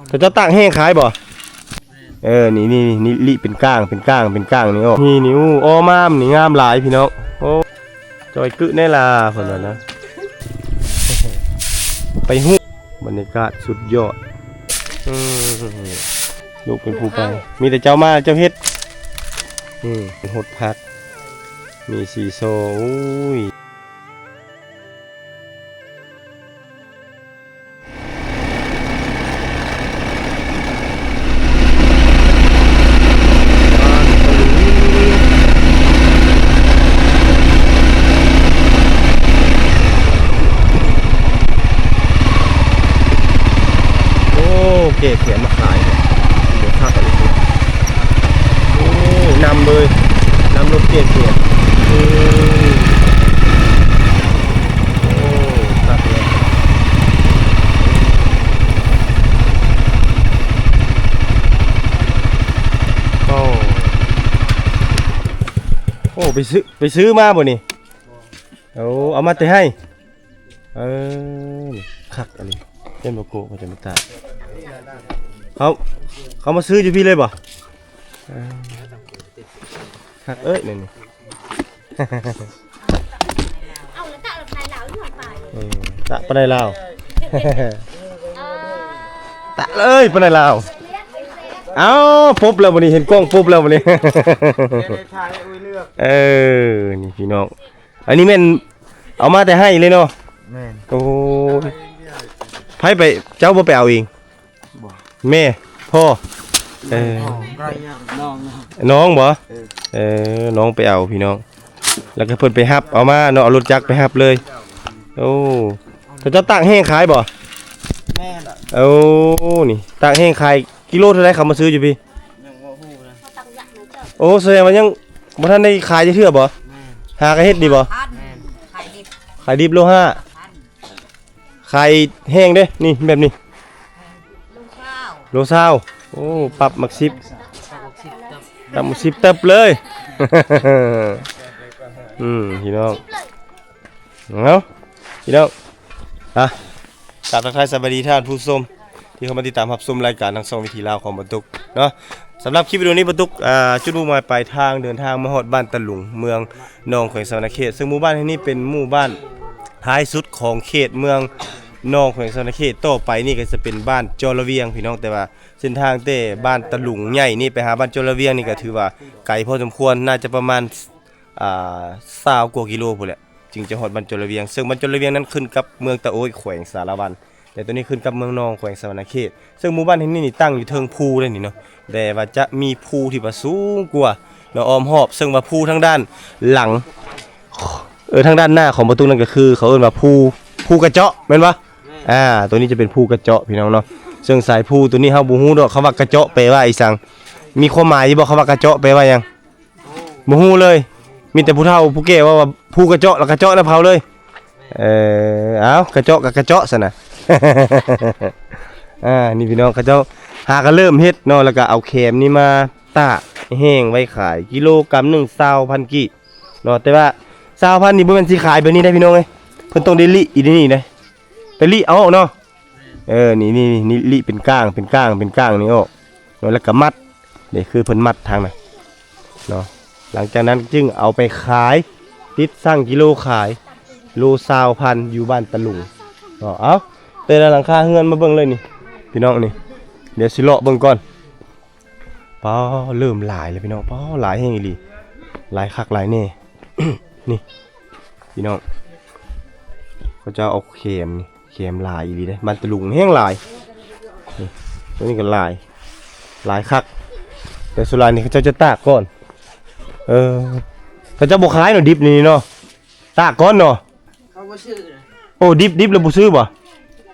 ເຂົາເຈົ້າຕາກແຫ້ງຂາຍບໍ່? ເອີ ນີ້ ນີ້ ນີ້ ນີ້ ລີ້ເປັນກ້າງ ເປັນກ້າງ ເປັນກ້າງນີ້ອອກ ນີ້ ນີ້ ໂອ້ ອໍມາມນີ້ງາມຫຼາຍພີ່ນ້ອງ. ໂອ້ ຈ່ອຍກຶແນ່ລະ ເພິ່ນວ່ານະ ໄປຮູ້ ບັນຍາກາດສຸດຍອດ. ອືມ ລູກເປັນຜູ້ໄປ ມີແຕ່ເຈົ້າມາເຈົ້າເຮັດ. ອືມ ເປັນຫົດຜັກ ມີຊີຊໍ ໂອ້ຍ. ໂອ້ ເກດແຖມມາຂາຍ ເຫຼືອຄັກອີ່ຫຼີ. ໂອ້ ນຳເລີຍ ນຳລົດເກດແຖມ. ໂອ້ ໂອ້ ຄັກເລີຍ. ໂອ້ ໂອ້ ໄປຊື້ ໄປຊື້ມາບໍ່ນີ້? ໂອ້ ເອົາມາແຕ່ໄຮ່. ເອີ ນີ້ຄັກອີ່ຫຼີ ເຫັນບໍ່ໂກະ ເຂົາຈະມາຕາກ ເຂົາ ເຂົາມາຊື້ຢູ່ພີ້ເລີຍບໍ່? ເອີ ຄັກເອີຍ ນີ້ ເອົາລະຕາກລະໄທລາວຢູ່ຫັ້ນໄປ ເອີ ຕາກປານໃດລາວ ຕາກເລີຍປານໃດລາວ. ເອົ້າ ປົບແລ້ວບັດນີ້ ເຫັນກ້ອງປົບແລ້ວບັດນີ້. ເອີ ນີ້ພີ່ນ້ອງ ອັນນີ້ແມ່ນເອົາມາແຕ່ໄຮ່ເລີຍເນາະ? ແມ່ນ. ໂອ້ຍ ໃຜໄປ ເຈົ້າບໍ່ໄປເອົາເອງ? ບໍ່ ແມ່ ພໍ່? ເອີ ນ້ອງ ນ້ອງ ນ້ອງ ນ້ອງບໍ່? ເອີ ເອີ ນ້ອງໄປເອົາພີ່ນ້ອງ ແລ້ວກໍເພິ່ນໄປຮັບເອົາມາເນາະ ເອົາລົດຈັກໄປຮັບເລີຍ. ໂອ້ ເຂົາເຈົ້າຕາກແຫ້ງຂາຍບໍ່? ແມ່ນ. ໂອ້ ນີ້ຕາກແຫ້ງຂາຍ ກິໂລເທົ່າໃດເຂົາມາຊື້ຢູ່ພີ້? ຍັງບໍ່ຮູ້ນະ. ໂອ້ ສະແດງວ່າຍັງບໍ່ທັນໄດ້ຂາຍຈັກເທື່ອບໍ່? ແມ່ນ. ຫາກະເຮັດນີ້ບໍ່? ແມ່ນ. ຂາຍດິບ ຂາຍດິບໂລຫ້າ ຂາຍແຫ້ງເດ້ ນີ້ແບບນີ້ ໂລຊາວ ໂລຊາວ. ໂອ້ ປັບໝາກສິບ ປັບໝາກສິບເຕີບເລີຍ. ອືມ ພີ່ນ້ອງ ເອົາ ພີ່ນ້ອງ ອ່ະ ກາບທັກທາຍສະບາຍດີທ່ານຜູ້ຊົມ ທີ່ເຂົ້າມາຕິດຕາມຮັບຊົມລາຍການທາງຊ່ອງວິຖີລາວຂອງບ່າວຕຸກເນາະ. ສຳລັບຄລິບວິດີໂອນີ້ ບ່າວຕຸກ ອ່າ ຈຸດມຸ່ງໝາຍປາຍທາງເດີນທາງມາຮອດບ້ານຕະຫຼຸງ ເມືອງນອງ ແຂວງສະຫວັນນະເຂດ ເຊິ່ງໝູ່ບ້ານແຫ່ງນີ້ເປັນໝູ່ບ້ານທ້າຍສຸດຂອງເຂດເມືອງນອງ ແຂວງສະຫວັນນະເຂດ. ຕໍ່ໄປນີ້ກໍຈະເປັນບ້ານຈໍລະວຽງ ພີ່ນ້ອງ ແຕ່ວ່າເສັ້ນທາງແຕ່ບ້ານຕະຫຼຸງໃຫຍ່ນີ້ໄປຫາບ້ານຈໍລະວຽງນີ້ກໍຖືວ່າໄກພໍສົມຄວນ ໜ້າຈະປະມານ ອ່າ ຊາວກວ່າກິໂລພຸ້ນແຫຼະ ຈຶ່ງຈະຮອດບ້ານຈໍລະວຽງ ເຊິ່ງບ້ານຈໍລະວຽງນັ້ນຂຶ້ນກັບເມືອງຕະໂອ້ຍ ແຂວງສາລະວັນ ແຕ່ໂຕນີ້ຂຶ້ນກັບເມືອງນອງ ແຂວງສະຫວັນນະເຂດ. ເຊິ່ງໝູ່ບ້ານແຫ່ງນີ້ນີ້ຕັ້ງຢູ່ເທິງພູເດ້ນີ້ເນາະ ແຕ່ວ່າຈະມີພູທີ່ວ່າສູງກວ່າເນາະ ອ້ອມຮອບ ເຊິ່ງວ່າພູທາງດ້ານຫຼັງ ເອີ ທາງດ້ານໜ້າຂອງບ່າວຕຸກນັ້ນກໍຄືເຂົາເອີ້ນວ່າພູ ພູກະເຈາະ ແມ່ນບໍ່? ແມ່ນ. ອ່າ ໂຕນີ້ຈະເປັນພູກະເຈາະ ພີ່ນ້ອງເນາະ ເຊິ່ງສາຍພູໂຕນີ້ເຮົາບໍ່ຮູ້ດອກ ຄຳວ່າກະເຈາະແປວ່າອີ່ສັງ ມີຄວາມໝາຍຢູ່ບໍ່ ຄຳວ່າກະເຈາະແປວ່າຫຍັງ? ບໍ່ຮູ້ເລີຍ ມີແຕ່ຜູ້ເຖົ້າຜູ້ແກ່ເວົ້າວ່າ ພູກະເຈາະ ລະກະເຈາະນຳເຂົາເລີຍ. ເອີ ເອົາ ກະເຈາະກະກະເຈາະຊັ້ນນະ. ອ່າ ນີ້ພີ່ນ້ອງ ເຂົາເຈົ້າຫາກະເລີ່ມເຮັດເນາະ ລະກະເອົາແຄມນີ້ມາຕາກແຫ້ງໄວ້ຂາຍ ກິໂລກຣາມໜຶ່ງ ຊາວພັນກີບເນາະ. ແຕ່ວ່າຊາວພັນນີ້ບໍ່ແມ່ນຊິຂາຍແບບນີ້ໄດ໋ພີ່ນ້ອງເອີຍ ເພິ່ນຕ້ອງໄດ້ລິອີກນີ້ເດ້ ໄປລິເອົາອອກເນາະ. ເອີ ນີ້ ນີ້ ນີ້ ລິເປັນກ້າງ ເປັນກ້າງ ເປັນກ້າງນີ້ອອກເນາະ ແລ້ວກໍມັດ ນີ້ຄືເພິ່ນມັດທາງນັ້ນເນາະ. ຫຼັງຈາກນັ້ນຈຶ່ງເອົາໄປຂາຍ ຕິດຊັ່ງກິໂລຂາຍ ໂລຊາວພັນ ຢູ່ບ້ານຕະຫຼຸງເນາະ. ເອົາ ແຕ່ລະຫຼັງຄາເຮືອນມາເບິ່ງເລີຍນີ້ ພີ່ນ້ອງນີ້ ດຽວຊິເລາະເບິ່ງກ່ອນ. ປ້າ ເລີ່ມຫຼາຍແລ້ວພີ່ນ້ອງ ປ້າ ຫຼາຍແຮງອີ່ຫຼີ ຫຼາຍຄັກຫຼາຍແນ່. ນີ້ພີ່ນ້ອງ ເຂົາເຈົ້າເອົາແຄມນີ້ ແຄມຫຼາຍອີ່ຫຼີເດ້ ບ້ານຕະຫຼຸງແຮງຫຼາຍ. ນີ້ ໂຕນີ້ກໍຫຼາຍ ຫຼາຍຄັກ ແຕ່ສ່ວນຫຼາຍນີ້ເຂົາເຈົ້າຈະຕາກກ່ອນ. ເອີ ເຂົາເຈົ້າບໍ່ຂາຍເນາະ ດິບນີ້ເນາະ ຕາກກ່ອນເນາະ. ເຂົາບໍ່ຊື້ນະ. ໂອ້ ດິບ ດິບແລ້ວບໍ່ຊື້ບໍ່?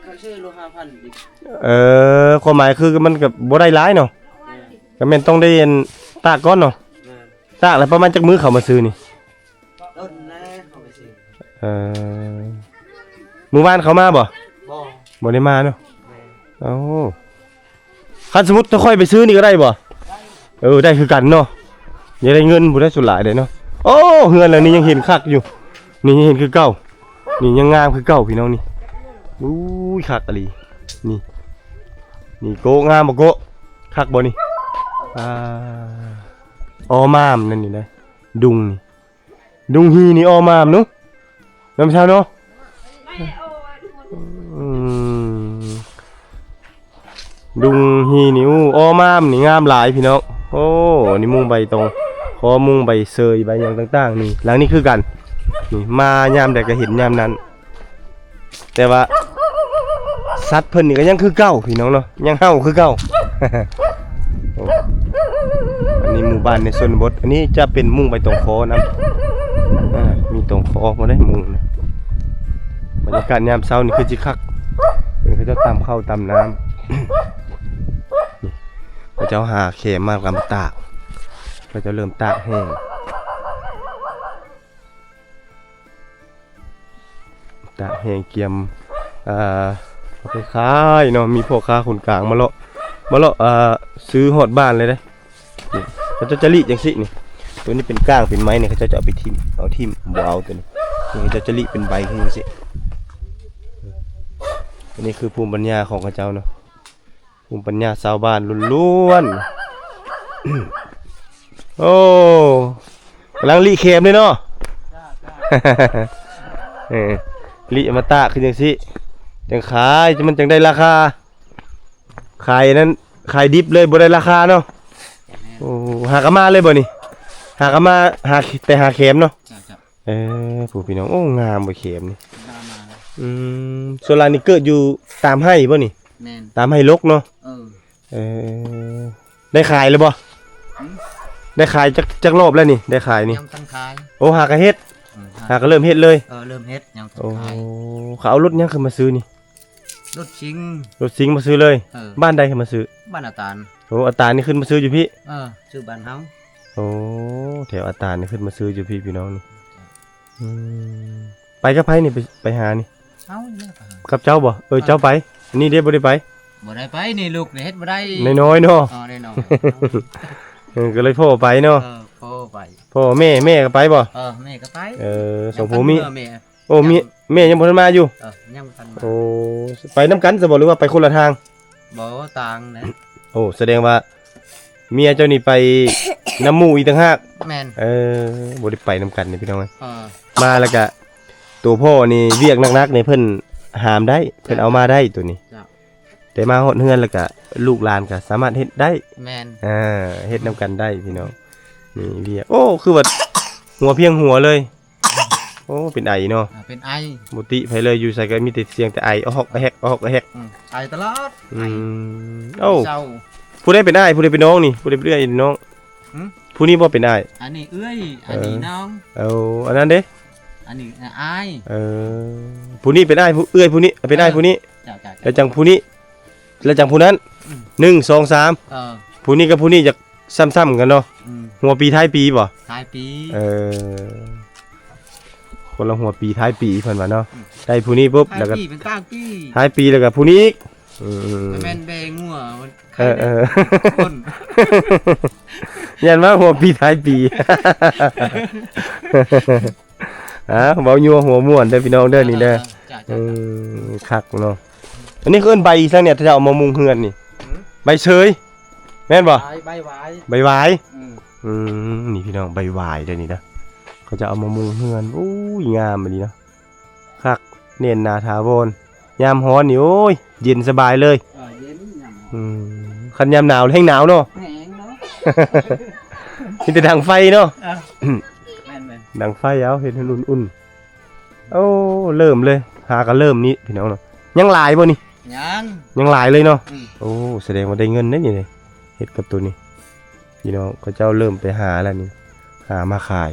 ເຂົາຊື້ໂລຫ້າພັນດິບ. ເອີ ຄວາມໝາຍຄືມັນກໍບໍ່ໄດ້ຫຼາຍເນາະ. ແມ່ນ. ກໍແມ່ນຕ້ອງໄດ້ ອັນ ຕາກກ່ອນເນາະ. ແມ່ນ. ຕາກແລ້ວປະມານຈັກມື້ເຂົາມາຊື້ນີ້? ດົນແລ້ວເຂົາໄປຊື້. ເອີ ມື້ວານເຂົາມາບໍ່? ບໍ່ ບໍ່ໄດ້ມາເນາະ. ແມ່ນ. ໂອ້ ຄັນສົມມຸດຖ້າຂ້ອຍໄປຊື້ນີ້ກໍໄດ້ບໍ່? ໄດ້. ເອີ ໄດ້ຄືກັນເນາະ ຢາກໄດ້ເງິນຜູ້ໃດສ່ວນຫຼາຍເດ້ເນາະ. ໂອ້ ເຮືອນຫຼັງນີ້ຍັງເຫັນຄັກຢູ່ ນີ້ຍັງເຫັນຄືເກົ່າ ນີ້ຍັງງາມຄືເກົ່າພີ່ນ້ອງນີ້. ອູ້ຍ ຄັກອີ່ຫຼີ ນີ້ ນີ້ໂກະ ງາມບໍ່ໂກະ? ຄັກບໍ່ນີ້? ອ່າ ອໍມາມນັ້ນນີ້ນະ ດຸງນີ້ ດຸງຮີນີ້ ອໍມາມເນາະ ນ້ອງສາວເນາະ. ອືມ ດຸງຮີນີ້ ໂອ້ ອໍມາມນີ້ງາມຫຼາຍພີ່ນ້ອງ. ໂອ້ ນີ້ມຸງໃບຕອງ ຂໍມຸງໃບເຊີຍ ໃບຫຍັງຕ່າງໆ ນີ້ ຫຼັງນີ້ຄືກັນ. ນີ້ມາຍາມໃດກໍເຫັນຍາມນັ້ນ. ແຕ່ວ່າສັດເພິ່ນນີ້ກໍຍັງຄືເກົ່າພີ່ນ້ອງເນາະ ຍັງເຫົ່າຄືເກົ່າ. ໂອ້ ອັນນີ້ໝູ່ບ້ານໃນຊົນນະບົດ. ອັນນີ້ຈະເປັນມຸງໃບຕອງຄໍນຳ ອ່າ ມີຕອງຄໍບໍ່ໄດ້ມຸງນະ. ບັນຍາກາດຍາມເຊົ້ານີ້ຄືຊິຄັກ ເພິ່ນເຂົາເຈົ້າຕຳເຂົ້າຕຳນ້ຳ. ນີ້ເຂົາເຈົ້າຫາແຄມມາກຳຕາກ ເຂົາເຈົ້າເລີ່ມຕາກແຫ້ງ. ຕາກແຫ້ງກຽມ ອ່າ ເອົາໄປຂາຍເນາະ. ມີພໍ່ຄ້າຄົນກາງມາເລາະ ມາເລາະ ອ່າ ຊື້ຮອດບ້ານເລີຍເດ້. ນີ້ເຂົາເຈົ້າຈະລີ້ຈັ່ງຊີ້ນີ້ ຕົວນີ້ເປັນກ້າງເປັນໄມ້ນີ້ ເຂົາເຈົ້າຈະເອົາໄປຖິ້ມ ເອົາຖິ້ມ ບໍ່ເອົາຕົວນີ້. ນີ້ເຂົາເຈົ້າຈະລີ້ເປັນໃບຄືຈັ່ງຊີ້. ອັນນີ້ຄືພູມປັນຍາຂອງເຂົາເຈົ້າເນາະ. ພູມປັນຍາຊາວບ້ານລ້ວນໆ. ໂອ້ ກຳລັງລີ້ແຄມເດ້ເນາະ. ເອີ ລີ້ມາຕາກຄືຈັ່ງຊີ້ ຈັ່ງຂາຍ ມັນຈັ່ງໄດ້ລາຄາ. ຂາຍນັ້ນ ຂາຍດິບເລີຍ ບໍ່ໄດ້ລາຄາເນາະ. ໂອ້ ຫາກະມາເລີຍບໍ່ນີ້? ຫາກະມາ ຫາ ແຕ່ຫາແຄມເນາະ. ເອີ ຜູ້ພີ່ນ້ອງ ໂອ້ ງາມບໍ່ແຄມນີ້. ອືມ ສ່ວນຫຼາຍນີ້ເກີດຢູ່ຕາມໄຮ່ບໍ່ນີ້? ແມ່ນ ຕາມໄຮ່ລົກເນາະ. ເອີ ເອີ ໄດ້ຂາຍແລ້ວບໍ່? ຫືມ ໄດ້ຂາຍຈັກ ຈັກລອບແລ້ວນີ້? ໄດ້ຂາຍນີ້ ຍັງທັນຂາຍ. ໂອ້ ຫາກະເຮັດ. ອືມ ຫາກະເລີ່ມເຮັດເລີຍ. ເອີ ເລີ່ມເຮັດ ຍັງທັນຂາຍ. ໂອ້ ເຂົາເອົາລົດຫຍັງຂຶ້ນມາຊື້ນີ້? ລົດຊິງ ລົດຊິງມາຊື້ເລີຍ. ເອີ ບ້ານໃດຂຶ້ນມາຊື້? ບ້ານອາຕານ. ໂອ້ ອາຕານນີ້ຂຶ້ນມາຊື້ຢູ່ພີ້. ເອີ ຊື້ບ້ານເຮົາ. ໂອ້ ແຖວອາຕານນີ້ຂຶ້ນມາຊື້ຢູ່ພີ້ ພີ່ນ້ອງນີ້. ອືມ ໄປກັບໃຜນີ້ ໄປ ໄປຫານີ້? ເຮົານີ້ແຫຼະ ກັບເຈົ້າບໍ່? ເອີ ເຈົ້າໄປ ອັນນີ້ເດ້ບໍ່ໄດ້ໄປ? ບໍ່ໄດ້ໄປ ນີ້ລູກນີ້ເຮັດບໍ່ໄດ້ ນ້ອຍໆເນາະ. ເອີ ນ້ອຍໆ ເອີ ກໍເລີຍພໍ່ໄປເນາະ. ເອີ ພໍ່ໄປ ພໍ່ແມ່ ແມ່ກໍໄປບໍ່? ເອີ ແມ່ກໍໄປ. ເອີ ສອງຜົວເມຍ ແມ່ ໂອ້ ແມ່ ແມ່ຍັງບໍ່ທັນມາຢູ່. ເອີ ຍັງບໍ່ທັນມາ. ໂອ້ ໄປນຳກັນຊະບໍ່ ຫຼືວ່າໄປຄົນລະທາງ? ບໍ່ ຕ່າງແຫຼະ. ໂອ້ ສະແດງວ່າເມຍເຈົ້ານີ້ໄປນຳໝູ່ອີກຕ່າງຫາກ. ແມ່ນ. ເອີ ບໍ່ໄດ້ໄປນຳກັນເດ້ພີ່ນ້ອງເອີຍ. ເອີ ມາແລ້ວກະ ໂຕພໍ່ນີ້ວຽກໜັກໆນີ້ເພິ່ນຫາມໄດ້ ເພິ່ນເອົາມາໄດ້ໂຕນີ້. ເຈົ້າ. ແຕ່ມາຮອດເຮືອນແລ້ວກະ ລູກຫຼານກະສາມາດເຮັດໄດ້. ແມ່ນ. ອ່າ ເຮັດນຳກັນໄດ້ພີ່ນ້ອງ. ນີ້ວຽກ ໂອ້ ຄືວ່າຫົວພຽງຫົວເລີຍ. ໂອ້ ເປັນໄອເນາະ. ອ່າ ເປັນໄອ ບໍ່ຕິໃຜເລີຍ ຢູ່ໃສກໍມີແຕ່ສຽງແຕ່ໄອ ອອກແຮກ ອອກແຮກ. ອືມ ໄອຕະຫຼອດ. ອືມ ເອົ້າ ຜູ້ໃດເປັນອ້າຍ ຜູ້ໃດເປັນນ້ອງນີ້ ຜູ້ໃດເປັນເອື້ອຍນ້ອງ? ຫືມ ຜູ້ນີ້ບໍ່ເປັນອ້າຍ? ອັນນີ້ເອື້ອຍ ອັນນີ້ນ້ອງ. ເອີ ເອົາ ອັນນັ້ນເດ້? ອັນນີ້ອ້າຍ. ເອີ ຜູ້ນີ້ເປັນອ້າຍ ຜູ້ ເອື້ອຍຜູ້ນີ້ ເປັນອ້າຍຜູ້ນີ້. ເຈົ້າໆໆ. ແລ້ວຈັ່ງຜູ້ນີ້ ແລ້ວຈັ່ງຜູ້ນັ້ນ. ອືມ ໜຶ່ງ ສອງ ສາມ. ເອີ ຜູ້ນີ້ກັບຜູ້ນີ້ຢາກຊ້ຳໆກັນເນາະ. ອືມ ຫົວປີທ້າຍປີບໍ່? ທ້າຍປີ. ເອີ ຄົນລະຫົວປີທ້າຍປີເພິ່ນວ່າເນາະ. ອືມ ໄດ້ຜູ້ນີ້ປຸບ ທ້າຍປີ ແລ້ວກໍເປັນກາງປີ ທ້າຍປີແລ້ວກໍຜູ້ນີ້ອີກ. ອືມ ແມ່ນແບ່ງົວ ເອີໆ ຄົນ ຢ້ານວ່າຫົວປີທ້າຍປີ. ອ່າ ເວົ້າຍົວະຫົວມ່ວນເດີພີ່ນ້ອງເດີນີ້ເດີ. ເອີ ເອີ ເອີ ອືມ ຄັກເນາະ. ອັນນີ້ເອີ້ນໃບອີ່ຫຍັງນີ້ ທີ່ເຈົ້າເອົາມາມຸງເຮືອນນີ້? ຫືມ ໃບເຊີຍ ແມ່ນບໍ່? ໃບ ໃບຫວາຍ ໃບຫວາຍ. ອືມ ອືມ ນີ້ພີ່ນ້ອງ ໃບຫວາຍເດີນີ້ນະ ເຂົາຈະເອົາມາມຸງເຮືອນ. ໂອ້ຍ ງາມອີ່ຫຼີເນາະ ຄັກ ແໜ້ນໜາຖາວອນ. ຍາມຮ້ອນນີ້ ໂອ້ຍ ເຢັນສະບາຍເລີຍ. ເອີ ເຢັນຍາມຮ້ອນ. ອືມ ຄັນຍາມໜາວແຮ່ງໜາວເນາະ. ແຮງເນາະ ມີແຕ່ດັງໄຟເນາະ. ເອີ ແມ່ນໆ ດັງໄຟເອົາ ເຮັດໃຫ້ອຸ່ນໆ. ໂອ້ ເລີ່ມເລີຍ ຫາກໍເລີ່ມນີ້ພີ່ນ້ອງເນາະ. ຍັງຫຼາຍບໍ່ນີ້? ຍັງ ຍັງຫຼາຍເລີຍເນາະ. ອືມ ໂອ້ ສະແດງວ່າໄດ້ເງິນເດ້ນີ້ ເຮັດກັບໂຕນີ້. ພີ່ນ້ອງ ເຂົາເຈົ້າເລີ່ມໄປຫາແລ້ວນີ້ ຫາມາຂາຍ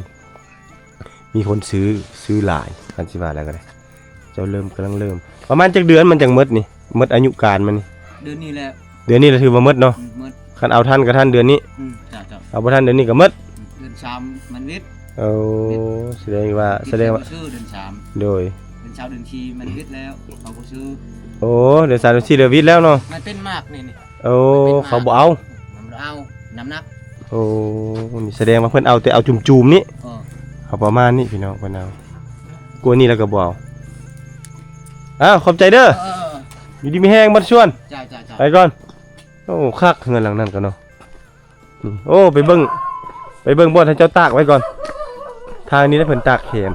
ມີຄົນຊື້ ຊື້ຫຼາຍ ຄັນຊິວ່າແລ້ວກໍໄດ້. ເຈົ້າເລີ່ມ ກຳລັງເລີ່ມ ປະມານຈັກເດືອນມັນຈັ່ງໝົດນີ້ ໝົດອາຍຸການມັນນີ້? ເດືອນນີ້ແຫຼະ ເດືອນນີ້ລະຖືວ່າໝົດເນາະ. ອືມ ໝົດ. ຄັນເອົາທັນກໍທັນເດືອນນີ້. ອືມ ເຈົ້າໆ. ເອົາບໍ່ທັນເດືອນນີ້ກໍໝົດ. ອືມ ເດືອນສາມມັນວິດ. ໂອ້ ເດືອນ ສະແດງວ່າ ສະແດງວ່າ ເດືອນສາມ ໂດຍ ເດືອນສາມ ເດືອນສີ່ມັນວິດແລ້ວ ເຂົາບໍ່ຊື້. ໂອ້ ເດືອນສາມ ເດືອນສີ່ເລີຍວິດແລ້ວເນາະ. ມັນເປັນໝາກນີ້ ນີ້. ໂອ້ ມັນເປັນໝາກ ເຂົາບໍ່ເອົາ ມັນບໍ່ເອົາ ນ້ຳໜັກ. ໂອ້ ນີ້ສະແດງວ່າເພິ່ນເອົາແຕ່ເອົາຈຸ່ມໆນີ້. ເອີ ເອົາປະມານນີ້ພີ່ນ້ອງ ເພິ່ນເອົາ ກວ່ານີ້ແລ້ວກໍບໍ່ເອົາ. ອ້າວ ຂອບໃຈເດີ. ເອີໆໆ ຢູ່ດີມີແຮງ ບັດຊວນ. ເຈົ້າໆໆ ໄປກ່ອນ. ໂອ້ ຄັກເຮືອນຫຼັງນັ້ນກໍເນາະ. ນີ້ ໂອ້ ໄປເບິ່ງ ໄປເບິ່ງບ່ອນໃຫ້ເຈົ້າຕາກໄວ້ກ່ອນ. ທາງນີ້ແຫຼະເພິ່ນຕາກແຄມ.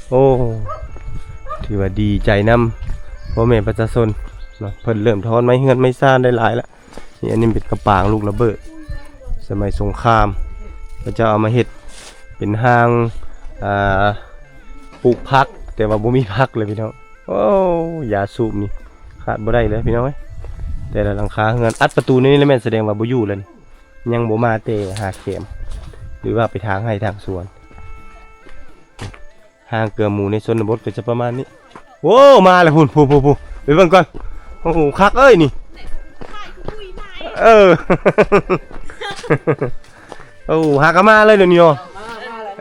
ໂອ້ ຖືວ່າດີໃຈນຳພໍ່ແມ່ປະຊາຊົນເນາະ ເພິ່ນເລີ່ມຖອນໄມ້ເຮືອນໄມ້ຊານໄດ້ຫຼາຍລະ. ນີ້ ອັນນີ້ເປັນກະປາງລູກລະເບີດ ສະໄໝສົງຄາມ ເຂົາເຈົ້າເອົາມາເຮັດເປັນຮ່າງ ອ່າ ປູກຜັກ ແຕ່ວ່າບໍ່ມີຜັກເລີຍພີ່ນ້ອງ. ໂອ້ ຢາສູບນີ້ຂາດບໍ່ໄດ້ເລີຍພີ່ນ້ອງເອີຍ. ແຕ່ລະຫຼັງຄາເຮືອນ ອັດປະຕູໃນນີ້ລະແມ່ນສະແດງວ່າບໍ່ຢູ່ແລ້ວນີ້. ຍັງບໍ່ມາແຕ່ຫາແຄມ ຫຼືວ່າໄປທາງໄຮ່ທາງສວນ. ຮ່າງເກືອໝູໃນຊົນນະບົດກໍຈະປະມານນີ້. ໂອ້ ມາແລ້ວພຸ້ນ ພຸ້ນໆໆ ໄປເບິ່ງກ່ອນ. ໂອ້ໂຫ ຄັກເອີຍນີ້. ເອີ ໂອ້ ຫາກະມາເລີຍດຽວນີ້ເນາະ.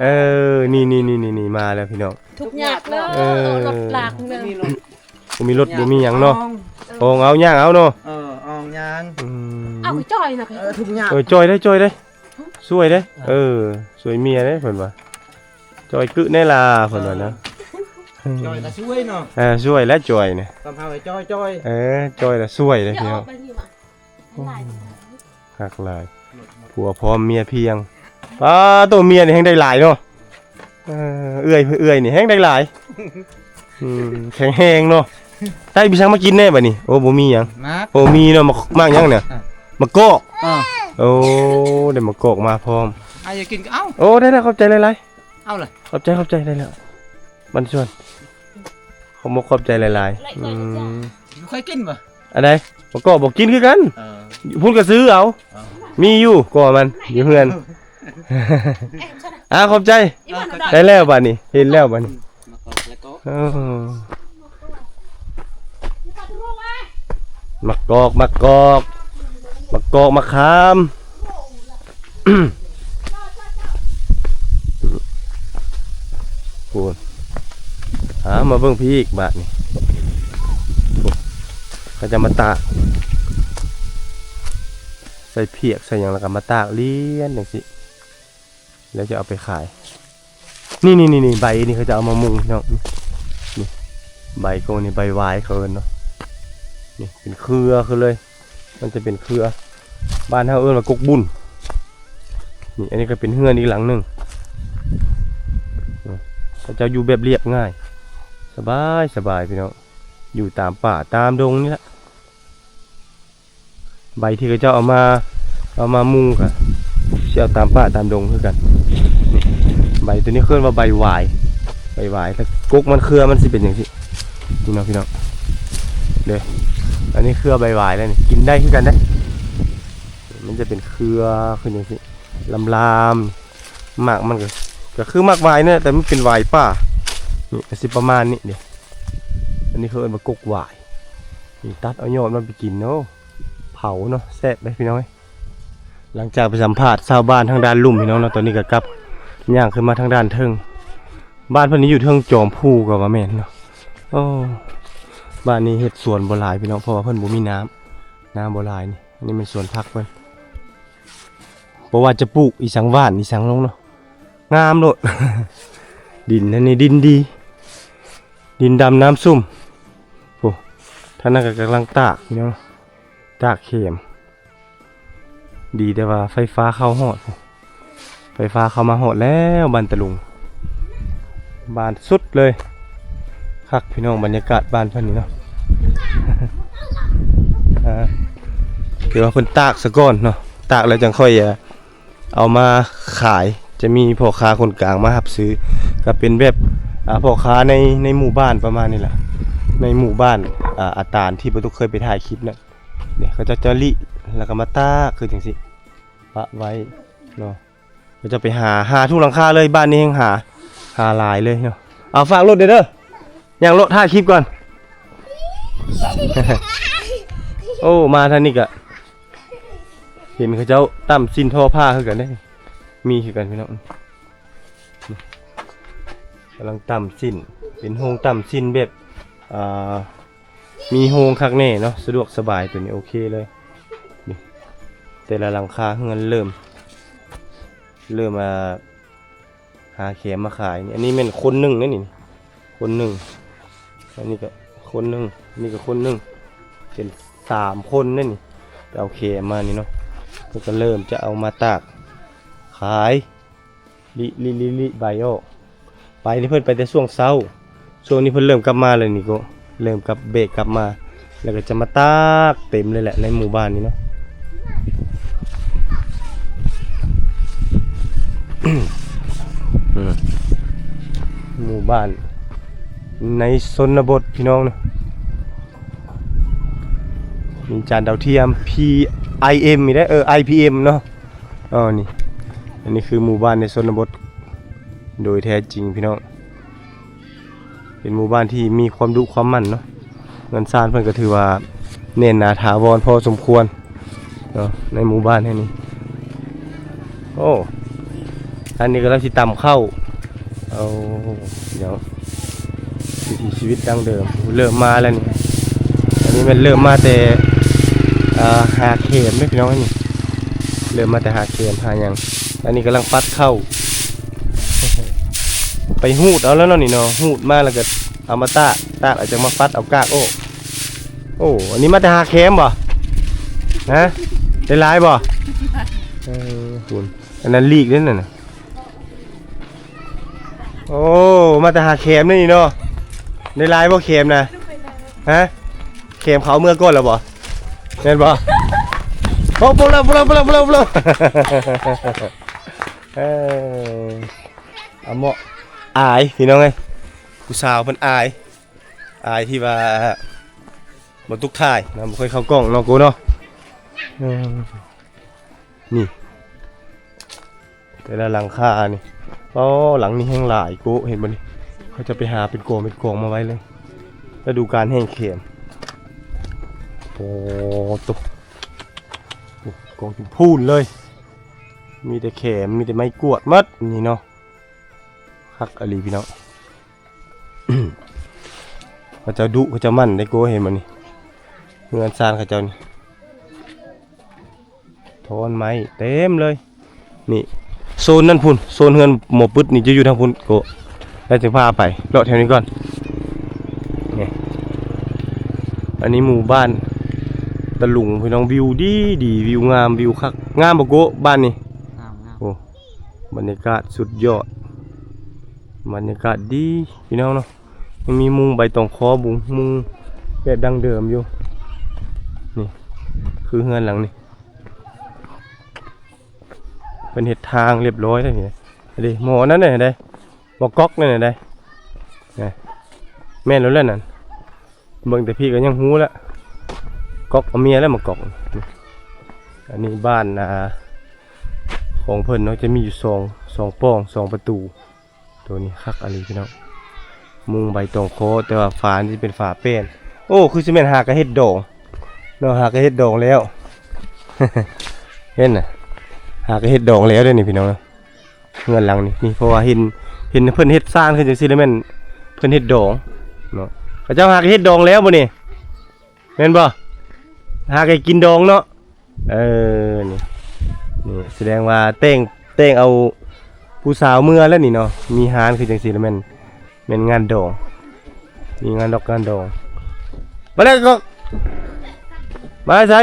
ເອີ ນີ້ໆໆໆ ມາແລ້ວພີ່ນ້ອງ. ທຸກຍາກເລີຍ. ເອີ ລົດລາກເລີຍ. ບໍ່ມີລົດບໍ່ມີຫຍັງເນາະ. ອອງ ອອງເອົາ ຍ່າງເອົາເນາະ. ເອີ ອອງຍ່າງ. ອືມ ເອົາຈ່ອຍນະ. ເອີ ທຸກຍາກ. ເອີ ຈ່ອຍໄດ້ ຈ່ອຍໄດ້ ຊ່ວຍໄດ້. ເອີ ຊ່ວຍເມຍໄດ້ເພິ່ນວ່າ. ຈ່ອຍກຶແນ່ລະ ເພິ່ນວ່ານະ. ເອີ ຈ່ອຍລະຊ່ວຍເນາະ. ເອີ ຊ່ວຍແລ້ວຈ່ອຍນະ. ສຳເຮົາໃຫ້ຈ່ອຍໆ. ເອີ ຈ່ອຍລະຊ່ວຍເດ້ພີ່ນ້ອງ. ຄັກຫຼາຍ ຜົວພ້ອມເມຍພຽງ. ປ້າໂຕ ເມຍນີ້ແຮງໄດ້ຫຼາຍເນາະ. ເອີ ເອື້ອຍ ເອື້ອຍນີ້ແຮງໄດ້ຫຼາຍ. ອືມ ແຂງແຮງເນາະ. ໄດ້ມີຫຍັງມາກິນແດ່ບັດນີ້? ໂອ້ ບໍ່ມີຫຍັງ. ໂອ້ ມີເນາະ. ໝາກ ໝາກຫຍັງນະ? ໝາກກອກ. ເອີ ໂອ້ ໄດ້ໝາກກອກມາພ້ອມ. ໃຜຢາກກິນກໍເອົາ. ໂອ້ ໄດ້ແລ້ວ ຂອບໃຈຫຼາຍໆ. ເອົາລະ ຂອບໃຈ ຂອບໃຈ. ໄດ້ແລ້ວ ມັນຊວນ ຂອບມົກຂອບໃຈຫຼາຍໆ. ອືມ ບໍ່ເຄີຍກິນບໍ່? ອັນໃດ? ບໍ່ກໍບໍ່ກິນຄືກັນ. ເອີ ພຸ້ນກໍຊື້ເອົາ. ເອີ ມີຢູ່ກໍມັນຢູ່ເຮືອນ. ອ່າ ຂອບໃຈ. ໄດ້ແລ້ວບາດນີ້ ເຫັນແລ້ວບາດນີ້. ເອີ ໝາກກອກ ໝາກກອກ ໝາກກອກ ໝາກຂາມ. ໂອ້ ຫາມາເບິ່ງພີ້ອີກບາດນີ້. ໂອ້ ເຂົາຈະມາຕາກ ໃສ່ຜຽກໃສ່ຫຍັງ ແລ້ວກໍມາຕາກລຽນຈັ່ງຊີ້ ແລ້ວຈະເອົາໄປຂາຍ. ນີ້ໆໆ ໃບນີ້ເຂົາຈະເອົາມາມຸງພີ່ນ້ອງ. ນີ້ ໃບກົກນີ້ ໃບຫວາຍເຂົາເອີ້ນເນາະ. ນີ້ເປັນເຄືອຂຶ້ນເລີຍ ມັນຈະເປັນເຄືອ. ບ້ານເຮົາເອີ້ນວ່າກົກບຸນ. ນີ້ ອັນນີ້ກໍເປັນເຮືອນອີກຫຼັງໜຶ່ງ. ເຂົາເຈົ້າຢູ່ແບບລຽບງ່າຍ ສະບາຍໆ ພີ່ນ້ອງ ຢູ່ຕາມປ່າຕາມດົງນີ້ລະ. ໃບທີ່ເຂົາເຈົ້າເອົາມາ ເອົາມາມຸງກະຊິເອົາຕາມປ່າຕາມດົງຄືກັນ. ນີ້ ໃບໂຕນີ້ເອີ້ນວ່າໃບຫວາຍ ໃບຫວາຍ. ແຕ່ກົກມັນເຄືອມັນຊິເປັນຈັ່ງຊີ້ ນີ້ເນາະພີ່ນ້ອງເດີ. ອັນນີ້ເຄືອໃບຫວາຍແລ້ວນີ້ ກິນໄດ້ຄືກັນເດ້. ມັນຈະເປັນເຄືອຂຶ້ນຈັ່ງຊີ້ ລາມໆ. ໝາກມັນກໍ ກໍຄືໝາກຫວາຍນັ້ນແຫຼະ ແຕ່ມັນເປັນຫວາຍປ່າ. ນີ້ກໍຊິປະມານນີ້ເດ້. ອັນນີ້ເຂົາເອີ້ນວ່າກົກຫວາຍ. ນີ້ຕັດເອົາຍອດມັນໄປກິນເນາະ ເຜົາເນາະ ແຊບເດ້ພີ່ນ້ອງເອີຍ. ຫຼັງຈາກໄປສຳພາດຊາວບ້ານທາງດ້ານລຸ່ມພີ່ນ້ອງເນາະ ຕອນນີ້ກໍກັບຍ່າງຂຶ້ນມາທາງດ້ານເທິງ. ບ້ານເພິ່ນນີ້ຢູ່ເທິງຈອມພູກໍວ່າແມ່ນເນາະ. ໂອ້ ບ້ານນີ້ເຮັດສວນບໍ່ຫຼາຍພີ່ນ້ອງ ເພາະວ່າເພິ່ນບໍ່ມີນ້ຳ ນ້ຳບໍ່ຫຼາຍນີ້. ອັນນີ້ແມ່ນສວນຜັກເພິ່ນ ບໍ່ວ່າຈະປູກອີ່ສັງ ຫວ່ານອີ່ສັງລົງເນາະ ງາມໂລດ. ດິນອັນນີ້ດິນດີ ດິນດຳນ້ຳຊຸ່ມ. ໂອ້ ທ່ານນັ້ນກໍກຳລັງຕາກພີ່ນ້ອງ ຕາກແຄມ. ດີແຕ່ວ່າໄຟຟ້າເຂົ້າຮອດ ໄຟຟ້າເຂົ້າມາຮອດແລ້ວ ບ້ານຕະລຸງ ບ້ານສຸດເລີຍ. ຄັກພີ່ນ້ອງ ບັນຍາກາດບ້ານເພິ່ນນີ້ເນາະ. ອ່າ ຄືວ່າເພິ່ນຕາກສາກ່ອນເນາະ ຕາກແລ້ວຈັ່ງຄ່ອຍ ອ່າ ເອົາມາຂາຍ. ຈະມີພໍ່ຄ້າຄົນກາງມາຮັບຊື້ ກໍເປັນແບບ ອ່າ ພໍ່ຄ້າໃນ ໃນໝູ່ບ້ານປະມານນີ້ແຫຼະ ໃນໝູ່ບ້ານ ອ່າ ອາຕານທີ່ປະຕຸກເຄີຍໄປຖ່າຍຄລິບນັ້ນ. ນີ້ເຂົາເຈົ້າຈະລີ້ ແລ້ວກໍມາຕາກຄືຈັ່ງຊີ້ ປະໄວ້ເນາະ. ເຂົາເຈົ້າໄປຫາ ຫາທຸກຫຼັງຄາເລີຍ ບ້ານນີ້ແຮ່ງຫາ ຫາຫຼາຍເລີຍເນາະ. ເອົາ ຝາກລົດເດີ ຍ່າງເລາະຖ່າຍຄລິບກ່ອນ. ໂອ້ ມາທາງນີ້ກະເຫັນເຂົາເຈົ້າຕ່ຳສິ້ນທໍຜ້າຄືກັນເດ້ ມີຄືກັນພີ່ນ້ອງ. ກຳລັງຕ່ຳສິ້ນ ເປັນໂຮງຕ່ຳສິ້ນແບບ ອ່າ ມີໂຮງຄັກແນ່ເນາະ ສະດວກສະບາຍ ໂຕນີ້ໂອເຄເລີຍ. ນີ້ ແຕ່ລະຫຼັງຄາເຮືອນເລີ່ມ ເລີ່ມ ອ່າ ຫາແຄມມາຂາຍນີ້. ອັນນີ້ແມ່ນຄົນໜຶ່ງເດ້ນີ້ ຄົນໜຶ່ງ ອັນນີ້ກໍຄົນໜຶ່ງ ນີ້ກໍຄົນໜຶ່ງ ເປັນສາມຄົນເດ້ນີ້. ເອົາແຄມມານີ້ເນາະ ເພິ່ນກໍເລີ່ມຈະເອົາມາຕາກຂາຍ ລິ ລິ ລິ ລິໃບອອກ. ໄປນີ້ເພິ່ນໄປແຕ່ຊ່ວງເຊົ້າ ຊ່ວງນີ້ເພິ່ນເລີ່ມກັບມາແລ້ວນີ້ ກໍເລີ່ມກັບ ເບກກັບມາ ແລ້ວກໍຈະມາຕາກເຕັມເລີຍແຫຼະໃນໝູ່ບ້ານນີ້ເນາະ. ອືມ ໝູ່ບ້ານໃນຊົນນະບົດພີ່ນ້ອງເນາະ. ມີຈານດາວທຽມ ພີ ໄອ ເອັມ ນີ້ເດ້ ເອີ ໄອ ພີ ເອັມ ເນາະ. ອໍ ນີ້ ອັນນີ້ຄືໝູ່ບ້ານໃນຊົນນະບົດໂດຍແທ້ຈິງພີ່ນ້ອງ. ເປັນໝູ່ບ້ານທີ່ມີຄວາມດຸຄວາມໝັ່ນເນາະ. ເຮືອນຊານເພິ່ນກໍຖືວ່າແໜ້ນໜາຖາວອນພໍສົມຄວນເນາະ ໃນໝູ່ບ້ານແຫ່ງນີ້. ໂອ້ ອັນນີ້ກຳລັງຊິຕຳເຂົ້າ. ໂອ້ ເນາະ ວິຖີຊີວິດດັ້ງເດີມ ເລີ່ມມາແລ້ວນີ້. ອັນນີ້ແມ່ນເລີ່ມມາແຕ່ ເອ່ອ ຫາແຄມເດ້ພີ່ນ້ອງ ອັນນີ້ ເລີ່ມມາແຕ່ຫາແຄມຫາຫຍັງ. ອັນນີ້ກຳລັງປັດເຂົ້າ ໄປຮູດເອົາແລ້ວເນາະນີ້ເນາະ ຮູດມາແລ້ວກໍເອົາມາຕາກ ຕາກແລ້ວຈັ່ງມາປັດເອົາກາກອອກ. ໂອ້ ອັນນີ້ມາແຕ່ຫາແຄມບໍ່? ຮະ ໄດ້ຫຼາຍບໍ່? ເອີ ພຸ້ນ ອັນນັ້ນລີກເດ້ນັ້ນນະ. ໂອ້ ມາແຕ່ຫາແຄມນີ້ເນາະ ໄດ້ຫຼາຍບໍ່ແຄມນະ? ຮະ ແຄມເຂົາເມືອກ່ອນແລ້ວບໍ່? ແມ່ນບໍ່? ໂອ້ ບໍ່ແລ້ວ ບໍ່ແລ້ວ ບໍ່ແລ້ວ ບໍ່ແລ້ວ ບໍ່ແລ້ວ. ເອີ ອາເມາະ ອາຍ ພີ່ນ້ອງເອີຍ ຜູ້ສາວເພິ່ນອາຍ ອາຍທີ່ວ່າບໍ່ຖືກຖ່າຍນະ ບໍ່ຄ່ອຍເຂົ້າກ້ອງເນາະ ໂກເນາະ. ເອີ ນີ້ ແຕ່ລະຫຼັງຄານີ້ ອໍ ຫຼັງນີ້ແຮ່ງຫຼາຍ ໂກ ເຫັນບໍ່ນີ້ ເຂົາຈະໄປຫາເປັນກອງເປັນກອງມາໄວ້ເລີຍ ລະດູການແຫ້ງແຄມ. ໂອ້ໂຕ ໂອ້ ກອງເປັນພູນເລີຍ ມີແຕ່ແຄມ ມີແຕ່ໄມ້ກວດໝົດນີ້ເນາະ. ຄັກອີ່ຫຼີພີ່ນ້ອງ ເຂົາເຈົ້າດຸ ເຂົາເຈົ້າໝັ່ນເດ້ ໂກ ເຫັນບໍ່ນີ້ ເຮືອນຊານເຂົາເຈົ້ານີ້ ທ່ອນໄມ້ເຕັມເລີຍ. ນີ້ ໂຊນນັ້ນພຸ້ນ ໂຊນເຮືອນໝໍປຶດນີ້ຈະຢູ່ທາງພຸ້ນ ໂກ ແລ້ວຈະພາໄປເລາະແຖວນີ້ກ່ອນ. ນີ້ ອັນນີ້ໝູ່ບ້ານຕະລຸງພີ່ນ້ອງ ວິວດີໆ ວິວງາມ ວິວຄັກ ງາມບໍ່ ໂກ ບ້ານນີ້? ງາມໆ ໂອ້ ບັນຍາກາດສຸດຍອດ ບັນຍາກາດດີພີ່ນ້ອງເນາະ. ຍັງມີມຸງໃບຕອງຄໍ ມຸງ ມຸງແບບດັ້ງເດີມຢູ່. ນີ້ ຄືເຮືອນຫຼັງນີ້ ເພິ່ນເຮັດທາງລຽບຮ້ອຍແລ້ວນີ້. ເດ້ ໝໍນັ້ນໄດ໋ ໝໍກອກນັ້ນໄດ໋ ແມ່ນແລ້ວແຫຼະນັ້ນ. ເບິ່ງແຕ່ພີ້ກໍຍັງຮູ້ແລ້ວ ກອກເອົາເມຍແລ້ວ ໝໍກອກ. ອັນນີ້ບ້ານ ອ່າ ຂອງເພິ່ນເນາະ ຈະມີຢູ່ສອງ ສອງປ່ອງ ສອງປະຕູ. ໂຕນີ້ຄັກອີ່ຫຼີພີ່ນ້ອງ ມຸງໃບຕອງຄໍ ແຕ່ວ່າຝານີ້ເປັນຝາແປ້ນ. ໂອ້ ຄືຊິແມ່ນຫາກະເຮັດດອງເນາະ ຫາກະເຮັດດອງແລ້ວ ເຫັນນະ ຫາກະເຮັດດອງແລ້ວເດ້ນີ້ພີ່ນ້ອງເນາະ. ເຮືອນຫຼັງນີ້ ນີ້ ເພາະວ່າເຫັນ ເຫັນເພິ່ນເຮັດຊານຄືຈັ່ງຊີ້ແລ້ວແມ່ນເພິ່ນເຮັດດອງເນາະ. ເຂົາເຈົ້າຫາກະເຮັດດອງແລ້ວບໍ່ນີ້ ແມ່ນບໍ່? ຫາກະກິນດອງເນາະ. ເອີ ນີ້ ນີ້ສະແດງວ່າແຕ່ງ ແຕ່ງເອົາຜູ້ສາວເມືອແລ້ວນີ້ເນາະ. ມີຮ້ານຄືຈັ່ງຊີ້ລະແມ່ນ ແມ່ນງານດອງ ມີງານດອກງານດອງ. ມາແລ້ວກໍ ມາໃສ?